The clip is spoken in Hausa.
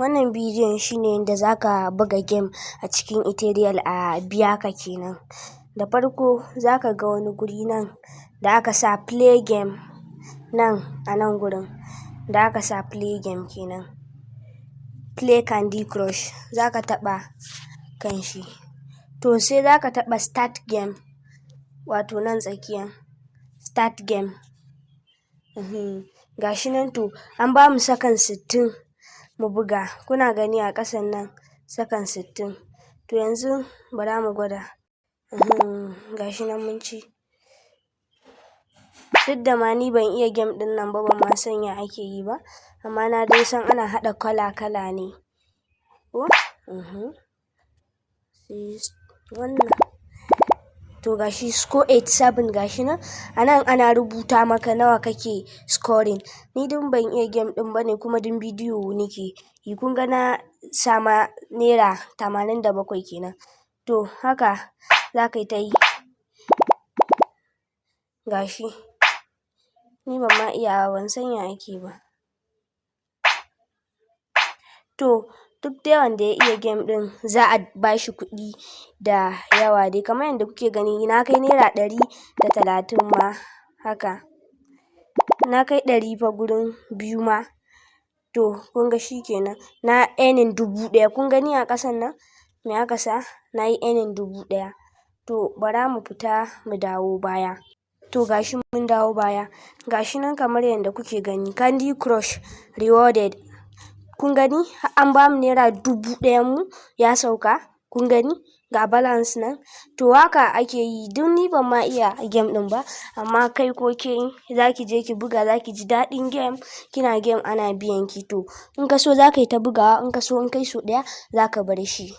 Wannan bidiyon shine yadda zaka buga game a cikin Ethereal a biya ka kenan. Da farko zaka ga wani guri nan da aka sa play game, nan a nan gurin da aka sa play game kenan. Play Candy Crush, zaka taɓa kan shi. To, sai zaka taɓa start game, wato nan tsakiyan start game. Gashi nan, to an bamu sakan 60 mu buga. Kuna gani a ƙasan nan, sakan 60. To, yanzu bara mu gwada. Gashi nan mun ci. Duk da ma ni ban iya game ɗin nan ba, ban ma san ya ake yi ba, amma na dai san ana haɗa kala kala ne. Ko? Sai wannan. To, gashi score 87, gashi nan. A nan ana rubuta maka nawa kake scoring. Ni duk ban iya game ɗin ba ne, kuma duk bidiyo nake yi. Kun ga na sama naira 87 kenan. To, haka za ka yi ta yi. Gashi. Ni ban ma iya ba, ban san ya ake ba. To, duk dai wanda ya iya game ɗin za a bashi kuɗi da yawa dai. Kamar yadda kuke gani, na kai naira 130 ma haka. Na kai ɗari fa gurin biyu ma. To, kun ga shi kenan. Na earning 1000. Kun gani a ƙasan nan? Me aka sa? Na yi earning 1000. To, bara mu fita mu dawo baya. To, gashi mun dawo baya. Gashi nan kamar yadda kuke gani, Candy Crush rewarded. Kun gani? An bamu naira 1000 mu ya sauka. Kun gani? Ga balance nan. To, haka ake yi. Duk ni ban ma iya game ɗin ba, amma kai ko ke zaki je ki buga, zaki ji daɗin game. Kina game ana biyan ki. To, in ka so za ka yi ta bugawa, in ka so in kai so ɗaya za ka bar shi.